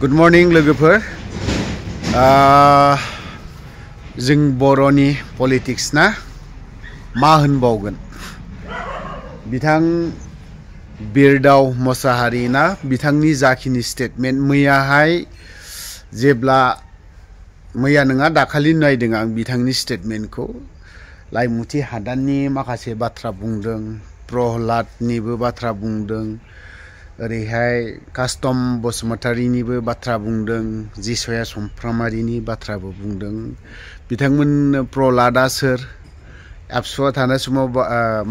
Good morning लोगोफोर जों बर'नि पलिटिक्स ना मा होनबावगोन बिथां बिरदाव मोसाहारि ना बिथांनि जाखिनि स्टेटमेन्ट मैयाहाय जेब्ला मैया नङा दाखालि नायदों आं बिथांनि स्टेटमेन्टखौ लाइमुथि हादाननि माखासे बाथ्रा बुंदों प्रहलादनिबो बाथ्रा बुंदों ओरैहाय कास्टम बसुमतारीनिबो बाथ्रा बुंदों जिसया समफ्रामारिनि बाथ्राबो बुंदों बिथांमोन प्रहलादा सोर आबसुआ थानाय समाव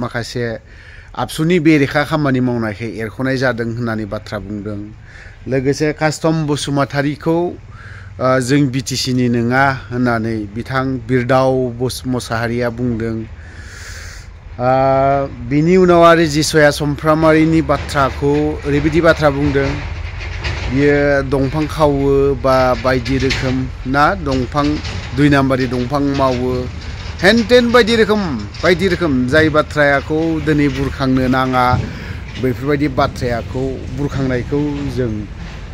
माखासे आबसुनि बेरेखा खामानि मावनायखाय एरख'नाय जादों होननानै बाथ्रा बुंदों लोगोसे कास्टम बसुमतारीखौ जों बिटिसिनि नङा होननानै बिथां बिरदाव मोसाहारिया बुंदों बिनि उनाव आरो जिसया समफ्रामारिनि बाथ्राखौ ओरैबायदि बाथ्रा बुंदों बियो दंफां खावो बा बायदि रोखोम ना दंफां दुइ नाम्बारि दंफां मावो हेनटेन बायदि रोखोम जाय बाथ्राखौ दिनै बुरखांनो नाङा बेफोरबायदि बाथ्राखौ बुरखांनायखौ जों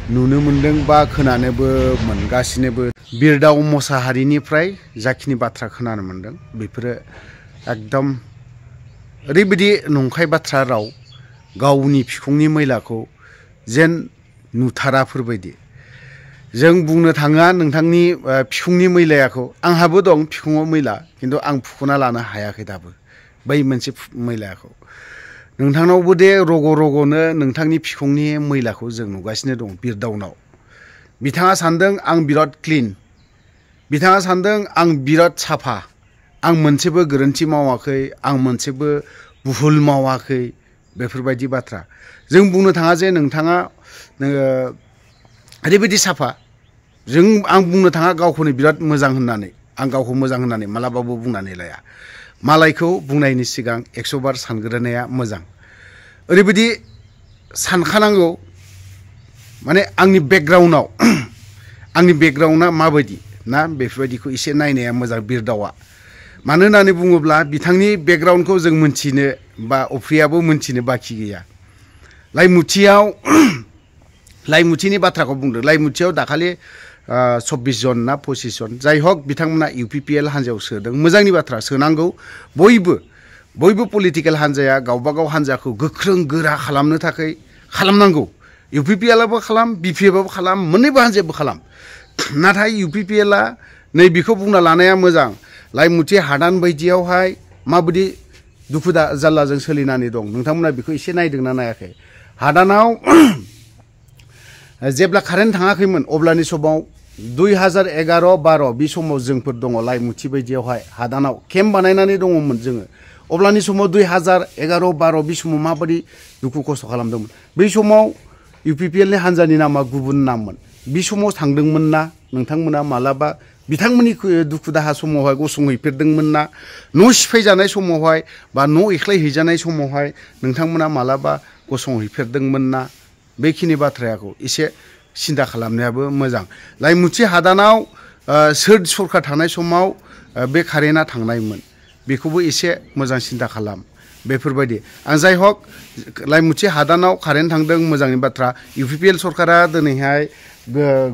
नुनो मोनदों बा खोनानोबो मोनगासिनोबो बिरदाव मोसाहारिनिफ्राय जाखिनि बाथ्रा खोनानो मोनदों बेफोरो एकदम ओरैबायदि नंखाय बाथ्रा राव गावनि फिखुंनि मैलाखौ जेन नुथाराफोरबायदि जों बुंनो थाङा नोंथांनि फिखुंनि मैलाखौ आंहाबो दं फिखुङाव मैला खिन्थु आं फुख'ना लानो हायाखै दाबो बै मोनसे मैलाखौ नोंथांनावबो दे रग'नो नोंथांनि फिखुंनि मैलाखौ जों नुगासिनो दं बिरदावनाव बिथाङा सानदों आं बिराद क्लिन बिथाङा सानदों आं बिराद साफा आं मोनसेबो गोरोन्थि मावाखै आं मोनसेबो भुल मावाखै बेफोरबायदि बाथ्रा जों बुंनो थाङा जे नोंथाङा ओरैबायदि साफा आं बुंनो थाङा गावखौनो बिराद मोजां होननानै आं गावखौ मोजां होननानै मालाबाबो बुंनानै लाया मालायखौ बुंनायनि सिगां 100 बार सानग्रोनाया मोजां ओरैबायदि सानखानांगौ माने आंनि बेकग्राउन्डआ माबायदि ना बेफोरबायदिखौ एसे नायनाया मोजां बिरदावा मानो होननानै बुङोब्ला बिथांनि बेकग्राउन्डखौ जों मोनथिनो बा अफ्रियाबो मोनथिनो बाखि गैया लाइमुथिनि बाथ्राखौ बुंदों लाइमुथियाव दाखालि 24 जन ना 25 जन जाय हक बिथांमोना UPPL हान्जायाव सोदों मोजांनि बाथ्रा सोनांगौ बयबो पलिटिकेल हान्जाया गावबागाव हान्जाखौ गोख्रों गोरा खालामनो थाखाय खालामनांगौ UPPLआबो खालाम BPFआबो खालाम मोननैबो हान्जायाबो खालाम नाथाय UPPLआ नै बेखौ बुंना लानाया मोजां लाइमुथि हादान बायदियावहाय माबायदि दुखु जारलाजों सोलिनानै दं नोंथांमोना बेखौ एसे नायदोंना नायाखै हादानाव जेब्ला कारेन्ट थाङाखैमोन अब्लानि समाव 2011-12 बे समाव जोंफोर दङ लाइमुथि बायदियावहाय हादानाव केम्प बानायनानै दङमोन जोङो अब्लानि समाव 2011-12 बे समाव माबायदि दुखु खस्थ' खालामदोंमोन बै समाव UPPLनि हान्जानि नामा गुबुन नाममोन बे समाव थांदोंमोन ना नोंथांमोना मालाबा बिथांमोननि दुखु दाहा समावहाय गसंहैफेरदोंमोन ना न' सिफायजानाय समावहाय बा न' एख्लायहैजानाय समावहाय नोंथांमोना मालाबा गसंहैफेरदोंमोन ना बेखिनि बाथ्राखौ एसे सिन्था खालामनायाबो मोजां लाइमुथि हादानाव सोर सरखार थानाय समाव बे कारेन्टआ थांनायमोन बेखौबो एसे मोजां सिन्था खालाम बेफोरबायदि आं जाय हक लाइमुथि हादानाव कारेन्ट थांदों मोजांनि बाथ्रा UPPL सरकारा दिनैहाय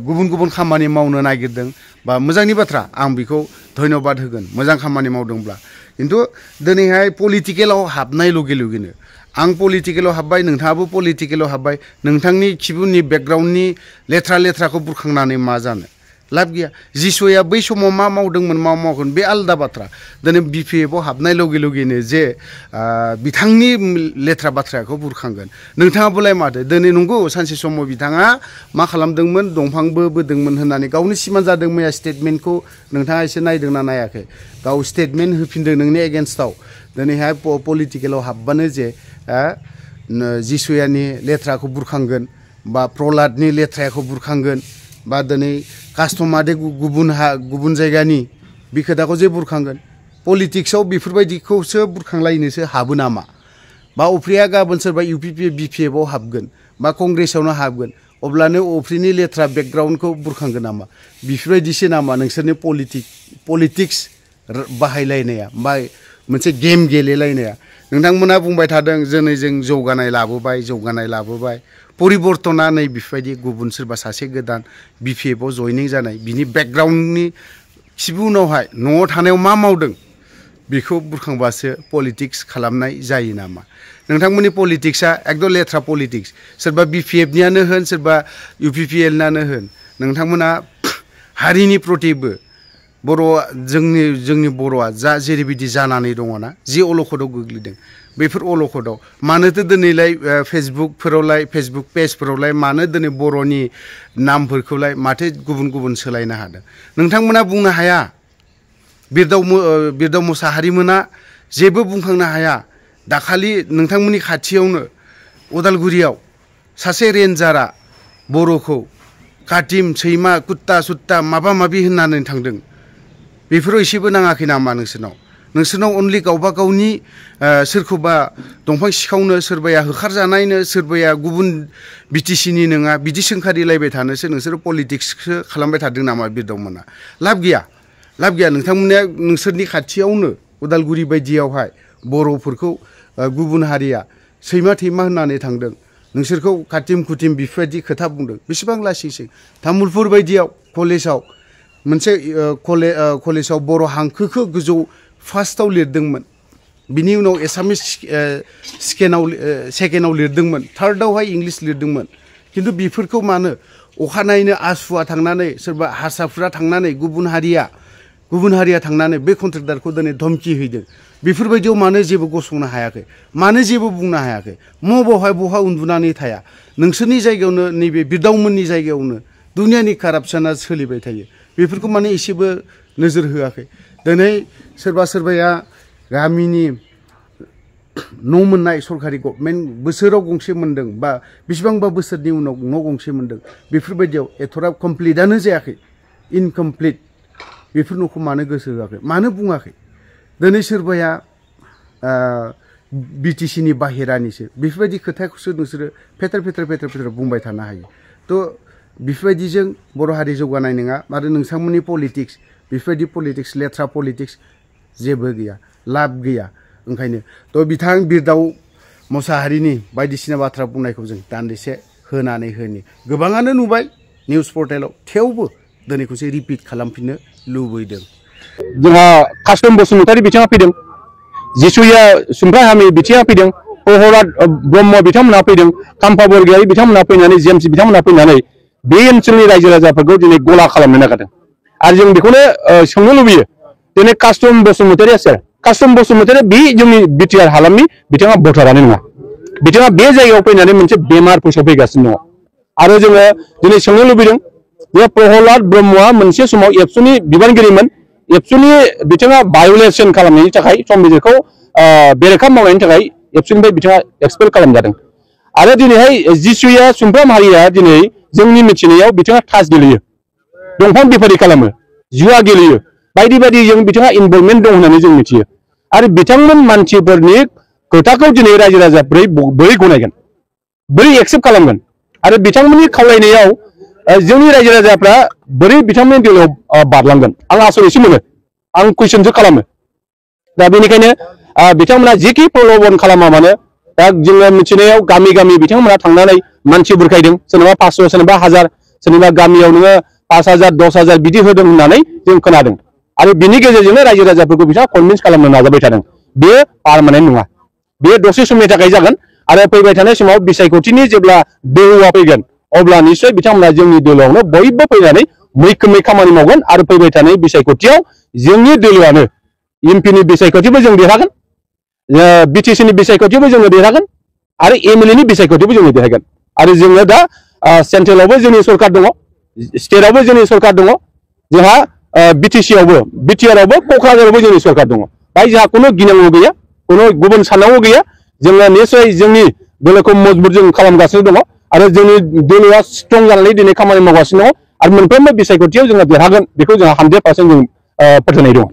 गुबुन खामानि मावनो नागिरदों बा मोजांनि बाथ्रा आं बेखौ धन्यबाद होगोन मोजां खामानि मावदोंब्ला खिन्थु दिनैहाय पलिटिकेलाव हाबनाय लगे आं पलिटिकेलाव हाबबाय नोंथाङाबो पलिटिकेलाव हाबबाय नोंथांनि खिबुनि बेकग्राउन्डनि लेथ्राखौ बुरखांनानै मा जानो लाब गैया जिसुया बै समाव मा मावदोंमोन मा मावगोन बे आलादा बाथ्रा दिनै BPFआव हाबनाय लगेनो जे बिथांनि लेथ्रा बाथ्राखौ बुरखांगोन नोंथाङाबोलाय माथो दिनै नंगौ सानसे समाव बिथाङा मा खालामदोंमोन दंफांबो बोदोंमोन होननानै गावनि सिमान जादों मैया स्टेटमेन्टखौ नोंथाङा एसे नायदोंना नायाखै गाव स्टेटमेन्ट होफिनदों नोंनि एगेन्स्टआव दिनैहाय पलिटिकेलाव हाबबानो जे जिसुयानि लेथ्राखौ बुरखांगोन बा प्रहलादनि लेथ्राखौ बुरखांगोन बा दिनै कास्टमादे गुबुन जायगानि बे खोथाखौ जे बुरखांगोन पलिटिक्सआव बेफोरबायदिखौसो बुरखांलायनोसो हाबो नामा बा अफ्रिया गाबोन सोरबा BPFआव हाबगोन बा कंग्रेसआवनो हाबगोन अब्लानो अफ्रिनि लेथ्रा बेकग्राउन्डखौ बुरखांगोन नामा बेफोरबायदिसो नामा नोंसोरनि पलिटिक्स बाहायलायनाया बा मोनसे गेम गेलेलायनाया नोंथांमोना बुंबाय थादों जों जौगानाय लाबोबाय परिबर्तना नै बेफोरबायदि गुबुन सोरबा सासे गोदान BPF आव जयनिं जानाय बिनि बेकग्राउन्डनि खिबु उनावहाय न'आव थानायाव मा मावदों बेखौ बुरखांबासो पलिटिक्स खालामनाय जायो नामा नोंथांमोननि पलिटिक्सआ एकदम लेथ्रा पलिटिक्स सोरबा BPF नियानो होन सोरबा UPPL नानो होन नोंथांमोना हारिनि प्रतिबो बर' जोंनि बर'आ जा जेरैबायदि जानानै दङना जि अलखदाव गोग्लैदों बेफोर अलखदाव मानोथो दिनैलाय फेसबुकफोरावलाय फेसबुक पेजफोरावलाय मानो दिनै बर'नि नामफोरखौलाय माथो गुबुन गुबुन सोलायनो हादों नोंथांमोना बुंनो हाया बिरदाव मोसाहारिमोना जेबो बुंखांनो हाया दाखालि नोंथांमोननि खाथियावनो उदालगुरियाव सासे रेन्जारा बर'खौ काटिम सैमा कुत्ता सुत्ता माबा माबि होननानै थांदों बेफोराव एसेबो नाङाखै नामा नोंसोरनाव अनलि गावबा गावनि सोरखौबा दंफां सिखावनो सोरबाया होखारजानायनो सोरबाया गुबुन BTC नि नङा बिदि सोंखारिलायबाय थानोसो नोंसोरो पलिटिक्सखौ खालामबाय थादों नामा बिरदावमोना लाब गैया नोंथांमोना नोंसोरनि खाथियावनो उदालगुरि बायदियावहाय बर'फोरखौ गुबुन हारिया सैमा थैमा होननानै थांदों नोंसोरखौ काटिम कुटिम बेफोरबायदि खोथा बुंदों बेसेबां लासिंसिं तामुलपुर बायदियाव कलेजाव मोनसे कलेजाव बर' हांखोखौ गोजौ फार्स्टआव लिरदोंमोन बिनि उनाव एसामिस सेकेन्डआव लिरदोंमोन थार्डआवहाय इंलिस लिरदोंमोन खिन्थु बेफोरखौ मानो अखानायैनो आसुआ थांनानै सोरबा हारसाफ्रा थांनानै गुबुन हारिया थांनानै बे कन्ट्रेक्टारखौ दिनै धमकि हैदों बेफोरबायदियाव मानो जेबो गसंनो हायाखै मानो जेबो बुंनो हायाखै बहा उन्दुनानै थाया नोंसोरनि जायगायावनो नैबे बिरदावमोननि जायगायावनो दुनियानि कारापसना सोलिबाय थायो बेफोरखौ माने एसेबो नोजोर होआखै दिनै सोरबाया गामिनि न' मोननाय सरकारि गभर्नमेन्ट बोसोराव गंसे मोनदों बा बेसेबांबा बोसोरनि उनाव न' गंसे मोनदों बेफोरबायदियाव एथ'राब कमप्लिटआनो जायाखै इनकमप्लिट बेफोर न'खौ मानो गोसो होआखै मानो बुङाखै दिनै सोरबाया BTC नि बाहेरानिसो बेफोरबायदि खोथाखौसो नोंसोरो फेथेर बुंबाय थानो हायो थ' बेफोरबायदिजों बर' हारि जौगानाय नङा आरो नोंथांमोननि पलिटिक्स बेफोरबायदि पलिटिक्स लेथ्रा पलिटिक्स जेबो गैया लाब गैया ओंखायनो थ' बिथां बिरदाव मोसाहारिनि बायदिसिना बाथ्रा बुंनायखौ जों दान्दिसे होनानै होनि गोबाङानो नुबाय निउस पर्टेलाव थेवबो दिनैखौसो रिपिट खालामफिननो लुबैदों जोंहा कास्टम बसुमतारी बिथाङा फैदों जिसुया सुमफ्राम हामि बिथाङा फैदों प्रहलाद ब्रह्म बिथांमोनहा फैदों काम्फा बरगयारि बिथांमोनहा फैनानै जेम्स बिथांमोनहा फैनानै बे ओनसोलनि रायजो राजाफोरखौ दिनै गला खालामनो नागिरदों आरो जों बेखौनो सोंनो लुबैयो दिनै कास्टम बसुमतारीया सोर कास्टम बसुमतारी बे जोंनि बिटिआर हालामनि बिथाङा भटारानो नङा बिथाङा बे जायगायाव फैनानै मोनसे बेमार फोसावफैगासिनो दङ आरो जोङो दिनै सोंनो लुबैदों बे प्रहलाद ब्रह्मआ मोनसे समाव एबसुनि बिबानगिरिमोन एबसुनि बिथाङा भायलेसन खालामनायनि थाखाय संबिजिरखौ बेरेखा मावनायनि थाखाय एबसुनिफ्राय बिथाङा एक्सपेल खालामजादों आरो दिनैहाय जिसुया सुमफ्राम हारिया दिनै जोंनि मिथिनायाव बिथाङा थास गेलेयो दंफां बेफारि खालामो जुवा गेलेयो बायदि जों बिथाङा इनभल्भमेन्ट दं होननानै जों मिथियो आरो बिथांमोन मानसिफोरनि खोथाखौ दिनै रायजो राजाफोरा बोरै गनायगोन बोरै एक्सेप्ट खालामगोन आरो बिथांमोननि खावलायनायाव जोंनि रायजो राजाफ्रा बोरै बिथांमोननि दिलाव बारलांगोन आं आसरितसो मोनो आं कुइसनसो खालामो दा बेनिखायनो बिथांमोना जेखि प्रलबन खालामा मानो दा जोङो मिथिनायाव गामि बिथांमोना थांनानै मानसि बुरखायदों सोरनोबा 500 सोरनोबा 1000 सोरनिबा गामियाव नोङो 5000 10000 बिदि होदों होननानै जों खोनादों आरो बिनि गेजेरजोंनो रायजो राजाफोरखौ बिथाङा कनभिन्स खालामनो नाजाबाय थादों बे पार्मानेन्ट नङा बे दसे समनि थाखाय जागोन आरो फैबाय थानाय समाव बिसायख'थिनि जेब्ला दोहौआ फैगोन अब्ला निश्चय बिथांमोना जोंनि दोलोआवनो बयबो फैनानै मैखोमै खामानि मावगोन आरो फैबाय थानाय बिसायख'थियाव जोंनि दोलोआनो एमपिनि बिसायख'थिबो जों देरहागोन बिटिसिनि बिसायख'थिबो जोङो देरहागोन आरो एमएलएनि बिसायख'थिबो जोङो देरहागोन आरो जोङो दा सेन्ट्रेलावबो जोंनि सरकार दङ स्टेटआवबो जोंनि सरकार दङ जोंहा बिटिसिआवबो बिटिआरआवबो क'क्राझारावबो जोंनि सरकार दङ बाय जोंहा कोनो गिनांगौ गैया कोनो गुबुन साननांगौ गैया जोङो निश्चय जोंनि दोलोखौ मजबुत जों खालामगासिनो दङ आरो जोंनि दोलोआ स्ट्रं जानानै दिनै खामानि मावगासिनो दङ आरो मोनफ्रोमबो बिसायख'थियाव जोङो देरहागोन बेखौ जोंहा 100% जों फोथायनाय दङ